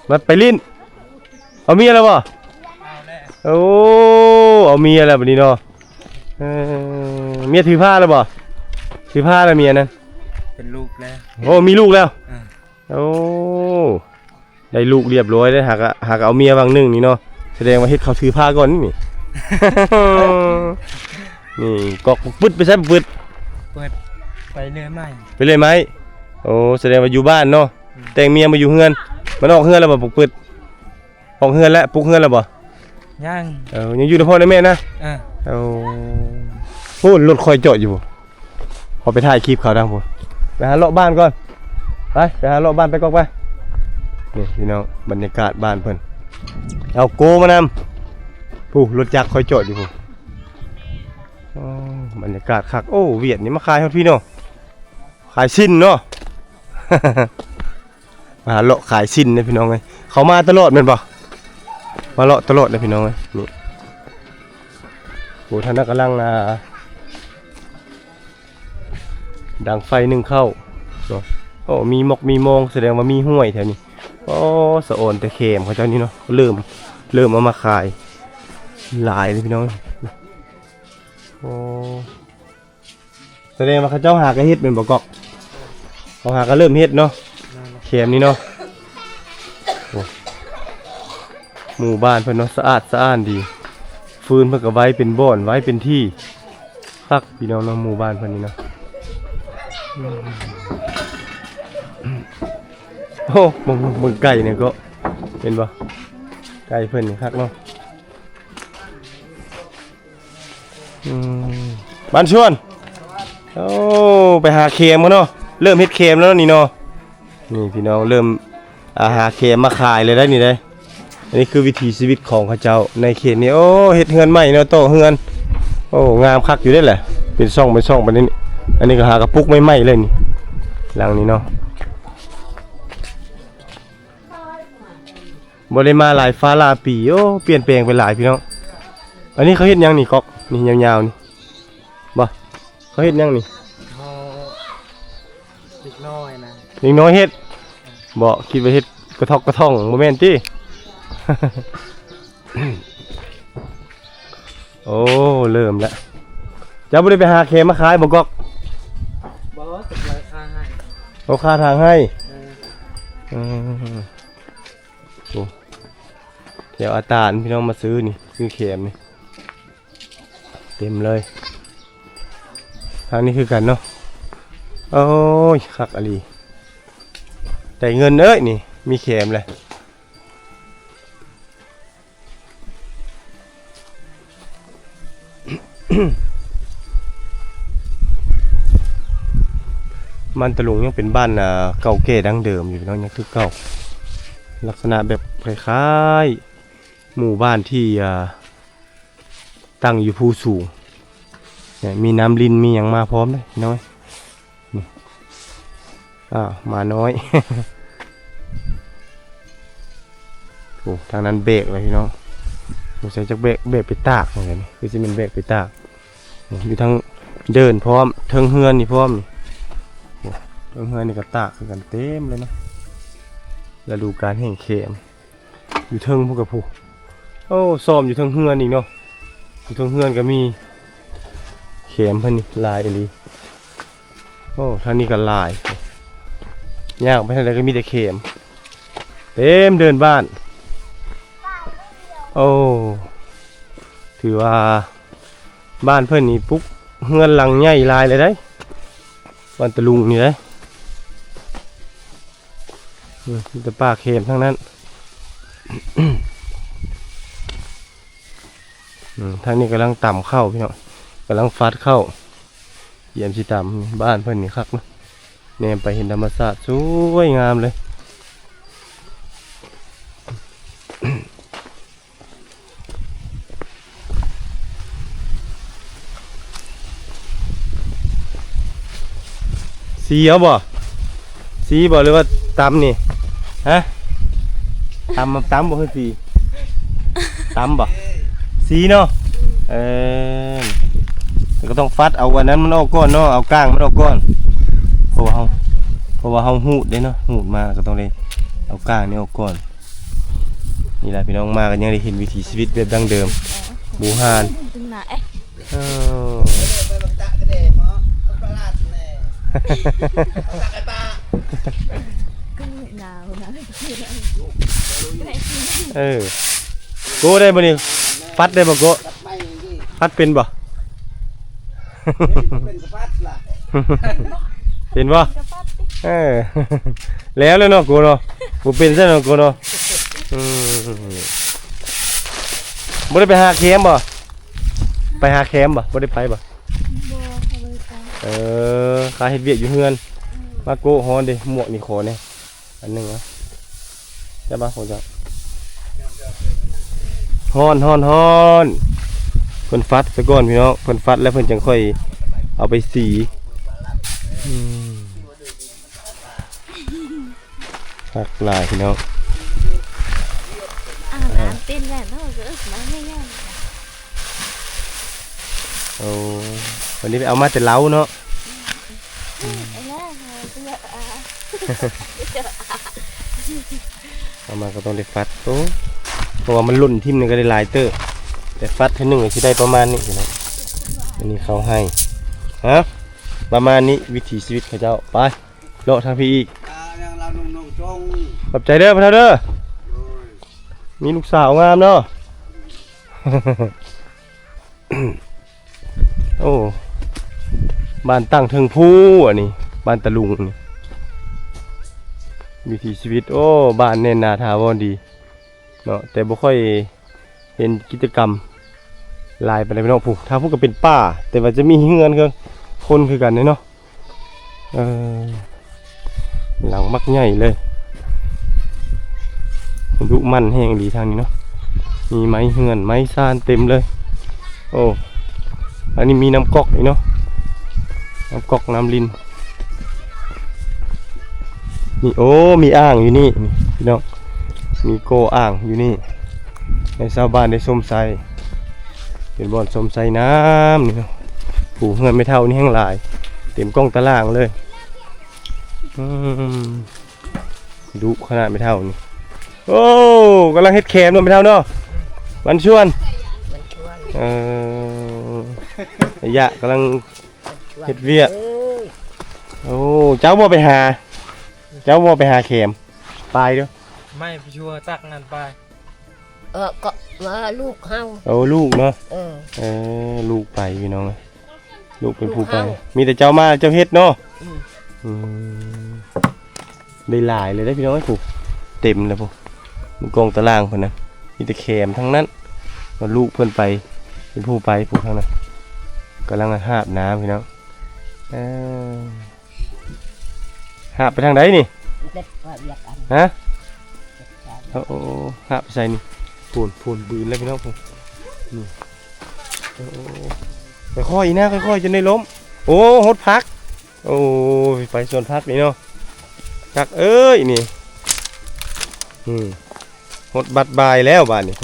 ມາໄປຫຼິ້ນ. ເອົາເມຍແລ້ວບໍ່? ໂອ້ ເອົາເມຍແລ້ວບັດນີ້ເນາະ. ເອີ ເມຍຖືພາແລ້ວບໍ່? ຖືພາແລ້ວເມຍນັ້ນ ເປັນລູກແລ້ວ. ໂອ້ ມີລູກແລ້ວ. ເອີ ໂອ້ ໄດ້ລູກລຽບຮ້ອຍເດ້. ຫາກະ ຫາກະເອົາເມຍຫວ່າງໜຶ່ງນີ້ເນາະ ສະແດງວ່າເຮັດເຂົາຖືພາກ່ອນນີ້. ນີ້ກອກປຶດ ໄປໃສປຶດ? ເປີດໄປເລື່ອຍໄມ້ ໄປເລື່ອຍໄມ້. ໂອ້ ສະແດງວ່າຢູ່ບ້ານເນາະ. ອືມ ແຕ່ງເມຍມາຢູ່ເຮືອນ. ມັນອອກເຮືອນແລ້ວບໍ່ ປຶດ? ອອກເຮືອນແລ້ວ ປຸກເຮືອນແລ້ວບໍ່? ຍັງ. ເອີ ຍັງຢູ່ນຳພໍ່ນຳແມ່ນະ? ເອີ ໂອ້ ໂອ້ ລົດຂ້ອຍຈອດຢູ່ພຸ້ນ. ຂໍໄປຖ່າຍຄລິບເຂົາທາງພຸ້ນ. ໄປຫາເລາະບ້ານກ່ອນ. ໄປ ໄປຫາເລາະບ້ານໄປກອກໄປ. ນີ້ພີ່ນ້ອງ ບັນຍາກາດບ້ານເພິ່ນ. ເອົາໂກມານຳ. ພຸ້ນ ລົດຈັກຂ້ອຍຈອດຢູ່ພຸ້ນ. ອໍ ບັນຍາກາດຄັກ. ໂອ້ ຫວຽດນີ້ມາຂາຍຮອດພີ້ເນາະ. ຂາຍຊີ້ນເນາະ. ມາເລາະຂາຍຊີ້ນເດ້ພີ່ນ້ອງເອີຍ. ເຂົາມາຕະຫຼອດແມ່ນບໍ່? ມາເລາະຕະຫຼອດເດ້ພີ່ນ້ອງເອີຍ. ນີ້ ໂອ້ ທ່ານນະກຳລັງ ອ່າ ດັງໄຟໜຶ້ງເຂົ້າເນາະ. ໂອ້ ມີໝອກມີມອງ ສະແດງວ່າມີຫ້ວຍແຖວນີ້. ໂອ້ ສະອອນແຕ່ແຄມເຂົາເຈົ້ານີ້ເນາະ ເລີ່ມ ເລີ່ມເອົາມາຂາຍຫຼາຍເລີຍພີ່ນ້ອງ. ໂອ້ ສະແດງວ່າເຂົາເຈົ້າຫາກະເຮັດແມ່ນບໍ່ກອກ? ເຂົາຫາກະເລີ່ມເຮັດເນາະ ແຄມນີ້ເນາະ. ໂອ້ ໝູ່ບ້ານເພິ່ນເນາະ ສະອາດສະອ້ານດີ ຟືນເພິ່ນກະໄວ້ເປັນບ່ອນ ໄວ້ເປັນທີ່ ຄັກພີ່ນ້ອງເນາະ ໝູ່ບ້ານເພິ່ນນີ້ເນາະ. ໂອ້ ເບິ່ງ ເບິ່ງໄກ່ນີ້ກໍ ເຫັນບໍ່ ໄກ່ເພິ່ນນີ້ຄັກເນາະ. ອືມ ບ້ານຊວນ ໂອ້ ໄປຫາແຄມກັນເນາະ ເລີ່ມເຮັດແຄມແລ້ວນີ້ເນາະ. ນີ້ພີ່ນ້ອງ ເລີ່ມ ອາ ຫາແຄມມາຂາຍເລີຍໄດ໋ນີ້ໄດ໋. ອັນນີ້ຄືວິຖີຊີວິດຂອງເຂົາເຈົ້າໃນເຂດນີ້. ໂອ້ ເຮັດເຮືອນໃໝ່ເນາະ ຕໍ່ເຮືອນ. ໂອ້ ງາມຄັກຢູ່ເດ້ແຫຼະ ເປັນຊ່ອງເປັນຊ່ອງປານນີ້. ອັນນີ້ກໍຫາກະປຸກໃໝ່ໆເລີຍນີ້ ຫຼັງນີ້ເນາະ. ບໍ່ໄດ້ມາຫຼາຍຟ້າຫຼາຍປີ ໂອ້ ປ່ຽນແປງໄປຫຼາຍພີ່ນ້ອງ. ອັນນີ້ເຂົາເຮັດຫຍັງນີ້ກອກ ນີ້ຍາວໆນີ້ບໍ່? ເຂົາເຮັດຫຍັງນີ້? ເດັກນ້ອຍນະ ເດັກນ້ອຍເຮັດບໍ່? ຄິດວ່າເຮັດກະທອກກະທ່ອງ ບໍ່ແມ່ນຕິ? ໂອ້ ເລີ່ມແລ້ວ. ເຈົ້າບໍ່ໄດ້ໄປຫາແຄມມາຂາຍບໍ່ກອກ? ບໍ່ ເຂົາຂາຍໃຫ້. ເຂົາຂາຍທາງໃຫ້. ເອີ ເອີ ໂອ້ ແຖວອາຕານພີ່ນ້ອງມາຊື້ນີ້ ຊື້ແຄມນີ້ ເຕັມເລີຍ. ທາງນີ້ຄືກັນເນາະ. ໂອ້ຍ ຄັກອີ່ຫຼີ ໄດ້ເງິນເອີຍນີ້ ມີແຄມແຫຼະ. ບ້ານຕະລຸງຍັງເປັນບ້ານ ອ່າ ເກົ່າແກ່ດັ້ງເດີມຢູ່ເນາະ ຍັງຄືເກົ່າ ລັກສະນະແບບຄ້າຍໆ ໝູ່ບ້ານທີ່ ອ່າ ຕັ້ງຢູ່ພູສູງ ນີ້ ມີນ້ຳລິນ ມີຫຍັງມາພ້ອມເດ້ນ້ອຍ. ນີ້ ອ້າວ ໝານ້ອຍ. ໂອ້ ທາງນັ້ນແບກເລີຍພີ່ນ້ອງ ສົງໄສຈັກແບກ ແບກໄປຕາກເລີຍນີ້ ຄືຊິແມ່ນແບກໄປຕາກ. ໂອ້ ຢູ່ທາງເດີ່ນພ້ອມ ເທິງເຮືອນນີ້ພ້ອມນີ້. ໂອ້ ເທິງເຮືອນນີ້ກໍຕາກຄືກັນເຕັມເລີຍເນາະ ລະດູການແຫ້ງແຄມ. ຢູ່ເທິງພຸ້ນກະຜູ້ ໂອ້ ຊ້ອມຢູ່ເທິງເຮືອນອີກເນາະ ຢູ່ເທິງເຮືອນກະມີ ແຄມເພິ່ນນີ້ຫຼາຍອີ່ຫຼີ. ໂອ້ ທາງນີ້ກະຫຼາຍ ຍ່າງໄປທາງໃດກະມີແຕ່ແຄມ ເຕັມເດີ່ນບ້ານ. ໂອ້ ຖືວ່າ ບ້ານເພິ່ນນີ້ປຸກເຮືອນຫຼັງໃຫຍ່ຫຼາຍເລີຍໄດ໋ ບ້ານຕະລຸງນີ້ໄດ໋. ອືມ ມີແຕ່ປ່າແຄມທັງນັ້ນ. ອືມ ທາງນີ້ກຳລັງຕຳເຂົ້າພີ່ນ້ອງ ກຳລັງຟັດເຂົ້າ ກຽມຊິຕຳ. ບ້ານເພິ່ນນີ້ຄັກເນາະ ແນມໄປເຫັນທຳມະຊາດສວຍງາມເລີຍ. ສີເອົາບໍ່? ສີບໍ່ ຫຼືວ່າຕຳນີ້? ຮະ? ຕຳ ຕຳບໍ່ຄືສີ? ຕຳບໍ່? ສີເນາະ. ເອີ ແຕ່ກໍຕ້ອງຟັດເອົາອັນນັ້ນມັນອອກກ່ອນເນາະ ເອົາກ້າງມັນອອກກ່ອນ ເພາະວ່າເຮົາ ເພາະວ່າເຮົາຮູດເດ້ເນາະ ຮູດມາກໍຕ້ອງໄດ້ເອົາກ້າງນີ້ອອກກ່ອນ. ນີ້ແຫຼະພີ່ນ້ອງ ມາກໍຍັງໄດ້ເຫັນວິຖີຊີວິດແບບດັ້ງເດີມ ບູຮານ. ເອີ ເອີ ໂກ້ໄດ້ບໍ່ນີ້? ຟັດໄດ້ບໍ່ໂກ້? ຟັດເປັນບໍ່? ເປັນບໍ່? ເອີ ແລ້ວແຫຼະເນາະໂກ້ເນາະ ບໍ່ເປັນຊັ້ນເນາະໂກ້ເນາະ. ອືມ ບໍ່ໄດ້ໄປຫາແຄມບໍ່? ໄປຫາແຄມບໍ່? ບໍ່ໄດ້ໄປບໍ່? ບໍ່ ເຂົາບໍ່ໄດ້ໄປ. ເອີ ຂ້າເຮັດວຽກຢູ່ເຮືອນ. ອືມ ມາໂກ້ຮ້ອນເດ້ ໝວກນີ້ຂໍແດ່ ອັນໜຶ່ງນະ ໄດ້ປະຂອງເຈົ້າ? ຮ້ອນ ຮ້ອນ ຮ້ອນ. ເພິ່ນຟັດຊະກ່ອນພີ່ນ້ອງ ເພິ່ນຟັດແລ້ວເພິ່ນຈັ່ງຄ່ອຍເອົາໄປສີ. ອືມ ຄັກຫຼາຍພີ່ນ້ອງ. ອາບນ້ຳເປັນແລ້ວເນາະ ກໍເອີ້ນມາງ່າຍໆ. ໂອ້ ວັນນີ້ໄປເອົາມາແຕ່ເລົາເນາະ. ອືມ ອືມ ໄອ້ແລ້ວເຮົາເພື່ອ ອ່າ ເອົາມາກໍຕ້ອງໄດ້ຟັດ ໂອ້ ເພາະວ່າມັນຫຼົ່ນຖິ້ມນີ້ກໍໄດ້ຫຼາຍເຕີບ ແຕ່ຟັດເທື່ອໜຶ່ງກໍຊິໄດ້ປະມານນີ້ພີ່ນ້ອງ. ອັນນີ້ເຂົາໃຫ້ ຮະ ປະມານນີ້ ວິຖີຊີວິດເຂົາເຈົ້າ. ໄປ ເລາະທາງພີ້ອີກ. ອ່າ ຍັງລາວໜຸ່ງໆ ຂອບໃຈເດີພໍ່ເຖົ້າເດີ. ໂດຍ ມີລູກສາວງາມເນາະ. ໂອ້ ບ້ານຕັ້ງເທິງພູ ອັນນີ້ ບ້ານຕາລຸງນີ້ ວິຖີຊີວິດ. ໂອ້ ບ້ານແໜ້ນໜາຖາວອນດີເນາະ ແຕ່ບໍ່ຄ່ອຍເຫັນກິດຈະກຳຫຼາຍປານໃດພີ່ນ້ອງ. ຜູ້ ທາງພຸ້ນກໍເປັນປ່າ ແຕ່ວ່າຈະມີເຮືອນຄົນຄືກັນເດເນາະ. ເອີ ຫຼັງບັກໃຫຍ່ເລີຍ ດຸໝັ່ນແຮງອີ່ຫຼີທາງນີ້ເນາະ. ມີໄມ້ເຮືອນໄມ້ຊານເຕັມເລີຍ. ໂອ້ ອັນນີ້ມີນ້ຳກອກອີກເນາະ ນ້ຳກອກນ້ຳລິນນີ້. ໂອ້ ມີອ່າງຢູ່ນີ້ພີ່ນ້ອງ ມີກໍອ່າງຢູ່ນີ້ ໃຫ້ຊາວບ້ານໄດ້ຊົມໃຊ້ ເປັນບ່ອນຊົມໃຊ້ນ້ຳນີ້ເນາະ. ຜູ້ເຮືອນແມ່ເຖົ້ານີ້ແຮງຫຼາຍ ເຕັມກ້ອງຕາລ່າງເລີຍ. ອືມ ດຸຂະໜາດແມ່ເຖົ້ານີ້. ໂອ້ ກຳລັງເຮັດແຄມເນາະແມ່ເຖົ້າເນາະ ວັນຊວນ ເອີ ໄອ້ຍະກຳລັງເຮັດວຽກ. ໂອ້ ເຈົ້າບໍ່ໄປຫາ ເຈົ້າບໍ່ໄປຫາແຄມ ປາຍເດີ ໄມ້ໄປຊົ່ວຈັກນັ້ນປາຍ. ເອີ ກໍວ່າລູກເຮົາ ໂອ້ ລູກເນາະ ເອີ ເອີ ລູກໄປພີ່ນ້ອງເອີຍ ລູກເປັນຜູ້ໄປ ລູກເຮົາ ມີແຕ່ເຈົ້າມາເຈົ້າເຮັດເນາະ. ອືມ ອືມ ໄດ້ຫຼາຍເລີຍເດ້ພີ່ນ້ອງເອີຍ ຜູ້ເຕັມແລ້ວຜູ້ ມີກອງຕາລ່າງເພິ່ນນະ ມີແຕ່ແຄມທັງນັ້ນ. ວ່າລູກເພິ່ນໄປ ເປັນຜູ້ໄປຜູ້ທາງນັ້ນ ກຳລັງຫາບນ້ຳພີ່ນ້ອງ ເອີ. ຫາບໄປທາງໃດນີ້? ເຮັດວຽກອັນ ຮະ? ເຮັດວຽກ ໂອ້ ຫາບໄປໃສນີ້? ໂພນ ໂພນບືນແລ້ວພີ່ນ້ອງ ນີ້ ໂອ້ ຄ່ອຍໆອີກນະ ຄ່ອຍໆ ຈົນໄດ້ລົ້ມ. ໂອ້ ຫົດຜັກ ໂອ້ຍ ໄປສວນຜັກນີ້ເນາະ ຈັກເອີຍນີ້ ອືມ ຫົດບັດບາຍແລ້ວບາດນີ້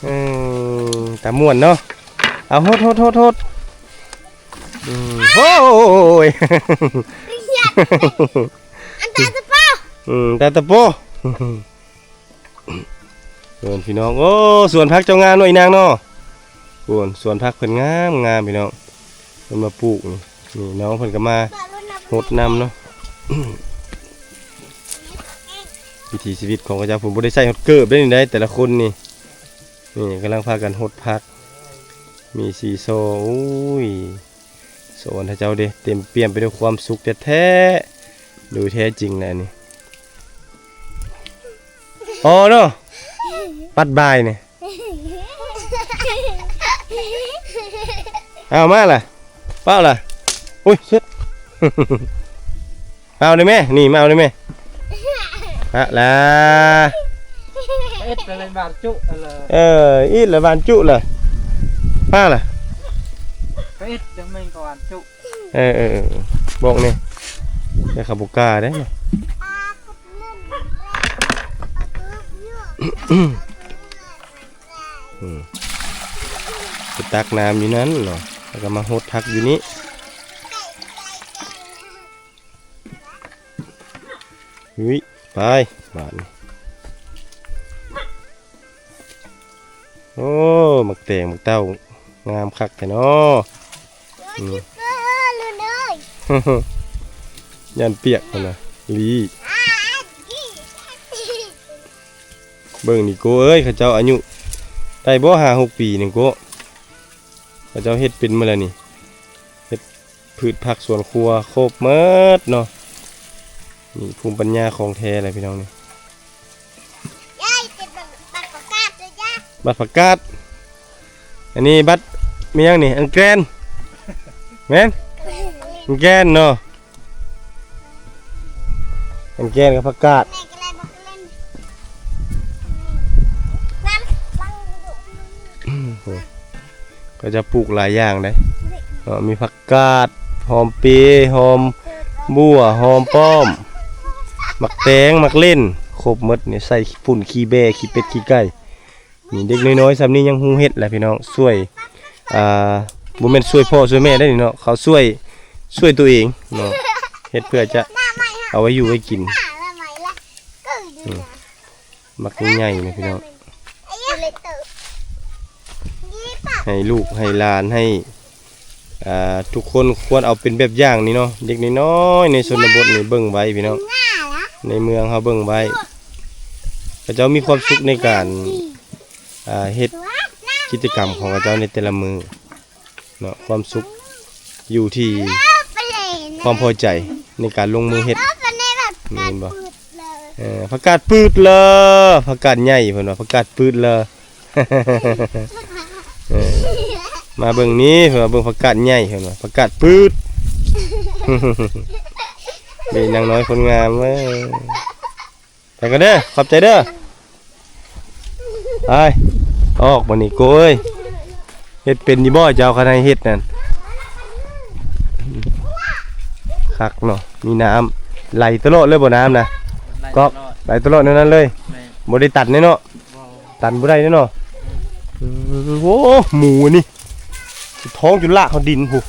ເອີ ຕາມ່ວນເນາະ. ເອົາ ຫົດ ຫົດ ຫົດ ຫົດ ອືມ ໂອ້ຍ ອັນຕາຕະໂປ ອືມ ຕາຕະໂປ. ເອີ ພີ່ນ້ອງ ໂອ້ ສວນຜັກເຈົ້າງາມເນາະ ອີນາງເນາະ. ໂອ້ ສວນຜັກເພິ່ນງາມໆ ພີ່ນ້ອງ ເພິ່ນມາປູກນີ້ ນີ້ນ້ອງເພິ່ນກໍມາຫົດນຳເນາະ. ວິຖີຊີວິດຂອງເຂົາເຈົ້າ ເພິ່ນບໍ່ໄດ້ໃສ່ຮອດເກີບເດ້ນີ້ໄດ ແຕ່ລະຄົນນີ້ ນີ້ກຳລັງພາກັນຫົດຜັກ ມີຊີຊໍ ໂອ້ຍ ສວນເຂົາເຈົ້າເດ້ ເຕັມປ່ຽມໄປດ້ວຍຄວາມສຸກແທ້ໆ ໂດຍແທ້ຈິງແຫຼະນີ້. ອໍເນາະ ປັດບາຍນີ້ ເອົາມາລະ ເປົ່າລະ ອຸ້ຍ ເຊັດ ເອົາໄດ້ແມ ນີ້ມາເອົາໄດ້ແມ ອະລາ ເອັດລະຫວານຈຸລະ ເອີ ອີດລະຫວານຈຸລະ ມາລະ ເອັດລະແມ່ນກໍຫວານຈຸ ເອີໆໆ ບອກແນ່ ແຕ່ເຂົາບໍ່ກ້າເດ້ ອືມ ໄປຕັກນ້ຳຢູ່ນັ້ນເນາະ ແລ້ວກໍມາຫົດຜັກຢູ່ນີ້. ຫຸ້ຍ ໄປບາດນີ້ ໂອ້ ໝາກແຕງໝາກເຕົ້າງາມຄັກແທ້ເນາະ ອືມ ຢ້ານປຽກຫັ້ນນະ ອີ່ຫຼີ ເບິ່ງນີ້ໂກເອີຍ ເຂົາເຈົ້າອາຍຸໄດ້ບໍ່ ຫ້າຫົກປີນີ້ໂກ ເຂົາເຈົ້າເຮັດເປັນໝົດແລ້ວນີ້ ເຮັດພືດຜັກສວນຄົວຄົບໝົດເນາະ ນີ້ພູມປັນຍາຂອງແທ້ແຫຼະພີ່ນ້ອງນີ້ ບັດຜັກກາດ ອັນນີ້ບັດ ມີຫຍັງນີ້ ອັນແກນ ແມ່ນ ອັນແກນເນາະ ອັນແກນກັບຜັກກາດ ໂອ້ຍ ເຂົາເຈົ້າປູກຫຼາຍຢ່າງເດ້ເນາະ ມີຜັກກາດ ຫອມເປ ຫອມບົ່ວ ຫອມປ້ອມ ໝາກແຕງ ໝາກເລັ່ນ ຄົບໝົດນີ້ ໃສ່ຝຸ່ນຂີ້ແບ້ ຂີ້ເປັດ ຂີ້ໄກ່ ນີ້ເດັກນ້ອຍໆ ສ່ຳນີ້ຍັງຮູ້ເຮັດແຫຼະພີ່ນ້ອງ ຊ່ວຍ ອ່າ ບໍ່ແມ່ນຊ່ວຍພໍ່ຊ່ວຍແມ່ໄດ້ນີ້ເນາະ ເຂົາຊ່ວຍ ຊ່ວຍຕົວເອງເນາະ ເຮັດເພື່ອຈະ ເອົາໄວ້ຢູ່ໄວ້ກິນ. ອືມ ໝາກໃຫຍ່ໆ ນະພີ່ນ້ອງ. ໃຫ້ລູກໃຫ້ຫຼານ ໃຫ້ ອ່າ ທຸກຄົນຄວນເອົາເປັນແບບຢ່າງນີ້ເນາະ. ເດັກນ້ອຍໆ ໃນຊົນນະບົດນີ້ເບິ່ງໄວ້ພີ່ນ້ອງ, ໃນເມືອງເຮົາເບິ່ງໄວ້. ເຂົາເຈົ້າມີຄວາມສຸກໃນການ ອ່າ ເຮັດກິດຈະກຳຂອງເຂົາເຈົ້າໃນແຕ່ລະມື້ເນາະ. ຄວາມສຸກຢູ່ທີ່ຄວາມພໍໃຈໃນການລົງມືເຮັດ. ນີ້ເຫັນບໍ່? ເອີ ຜັກກາດປືດເລີ ຜັກກາດໃຫຍ່ເພິ່ນວ່າ ຜັກກາດປືດເລີ. ເອີ ມາເບິ່ງນີ້ ເພິ່ນວ່າເບິ່ງຜັກກາດໃຫຍ່ ເພິ່ນວ່າຜັກກາດປືດ. ເດ້ນາງນ້ອຍຄົນງາມເອີຍ. ໄປກ່ອນເດີ ຂອບໃຈເດີ. ໄປ ອອກບັດນີ້ໂກຍ. ເຮັດເປັນຢູ່ບໍ່ເຈົ້າ ຄັນໃຫ້ເຮັດນັ້ນ? ຄັກເນາະ ມີນ້ຳໄຫຼຕະຫຼອດເລີຍບໍ່ ນ້ຳນະ? ກອກ ໄຫຼຕະຫຼອດແນວນັ້ນເລີຍ. ແມ່ນ ບໍ່ໄດ້ຕັນເດ້ເນາະ. ບໍ່ ຕັນບໍ່ໄດ້ເດ້ເນາະ. ອືມ ໂອ້ ໝູອັນນີ້ ທ້ອງຈົນລາກເຂົ້າດິນພຸ້ນ.